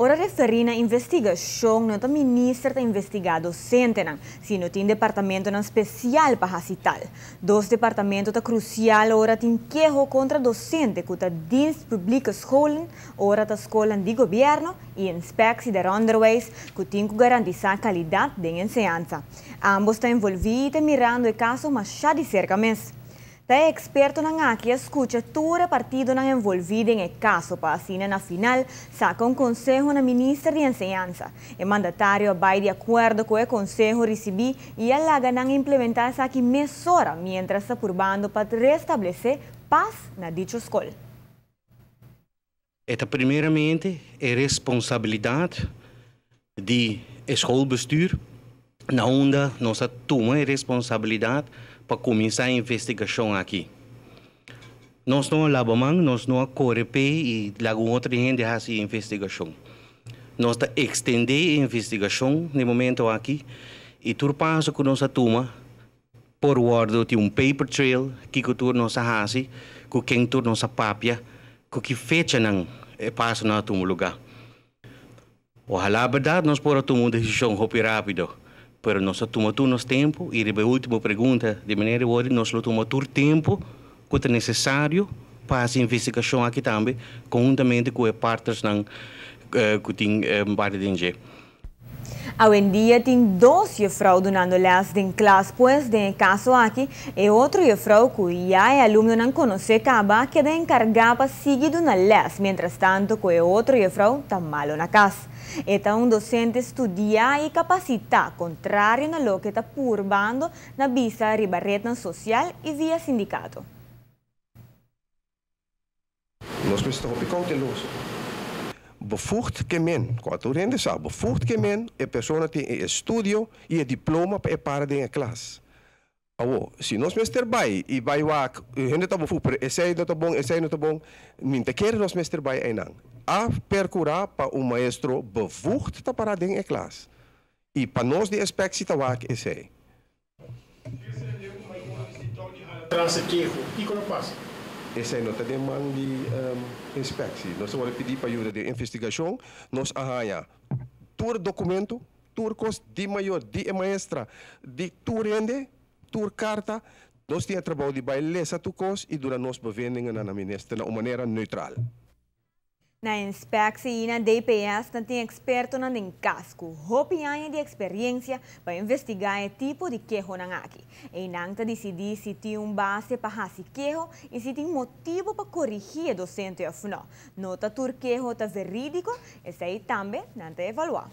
Ora referí na investigashon, no ta minister ta investigá dosentenan, sino tin departamentonan spesial pa hasi tal. Dos departamento ta krusial ora tin keho kontra dosente ku ta Dienst Publieke Scholen, ora ta skolnan di gobièrnu, i Inspectie der Onderwijs ku tin ku garantisá kalidat den enseñansa. Ambos ta envolví i ta mirando e kaso masha di serka mes. Ta e ekspertonan aki a skucha tur e partidonan envolví den e kaso pa asina na final saka un konseho na minister di enseñansa. E mandatario a bai di akuerdo ku e konseho risibí i a laga nan implementá esaki mesora miéntras ta purbando pa restablesé pas na dicho skol. E ta primeramente e responsabilidat di e schoolbestuur na unda nos a tuma e responsabilidat pa kuminsá e investigashon aki. Nos no a laba man, nos no a kore p'e i laga un otro hende hasi e investigashon. Nos ta ekstendé e investigashon na e momento aki i tur paso ku nos a tuma por wòrdu tin un paper trail kiko tur nos a hasi, ku ken tur nos a papia, ku ki fechanan e pasonan a tuma lugá. Ohalá bèrdat nos por a tuma un desishon hopi rápido, pero nos a tuma tur nos tempu i riba e último pregunta di meneer Ewori nos lo tuma tur tempu ku ta nesesario pa hasi investigashon aki tambe konhuntamente ku e partnersnan ku tin parti den dje. Awendia tin dos juffrouw dunando les den klas, pues den e kaso aki e otro juffrouw ku ya e alumnonan konosé kaba a keda enkargá pa sigui duna les mientrastanto ku e otro juffrouw ta malo na kas. E ta un dosente studiá i kapasitá, kontrario na loke ta purbando na bisa riba retnan sosial i via sindikato. Nos mester ta hopi kouteloso. Bevoegd ke men, ku tur hende sa, bevoegd ke men, e persona tin e estudio i e diploma pa e para den e klas. Awor, si nos mester bai i bai wak, hende ta bevoegd, pero esei no ta bon, esei no ta bon, mi ta kere nos mester bai einan. A perkurá pa un maestro bevoegd ta para den e klas. I pa nos di inspeksie ta wak esei. Esei no ta den man di inspeksie. Nos a wòrdu pidí pa yuda den investigashon. Nos a haña tur dokumentu, tur kos di mayor, di e maestra, di tur hende, tur karta. Nos tin e trabou di bai lesa tur kos i duna nos bevindingennan na minister na un manera neutral. Na inspectie i na DPS nan tin expertonan den cas cu hopi aña di experiencia pa investiga e tipo di kehonan aki. Einan ta dicidi si tin un base pa haci keho i si tin motibo pa corigi e docente of no. No ta tur keho ta veridico, esey tambe nan ta evalua.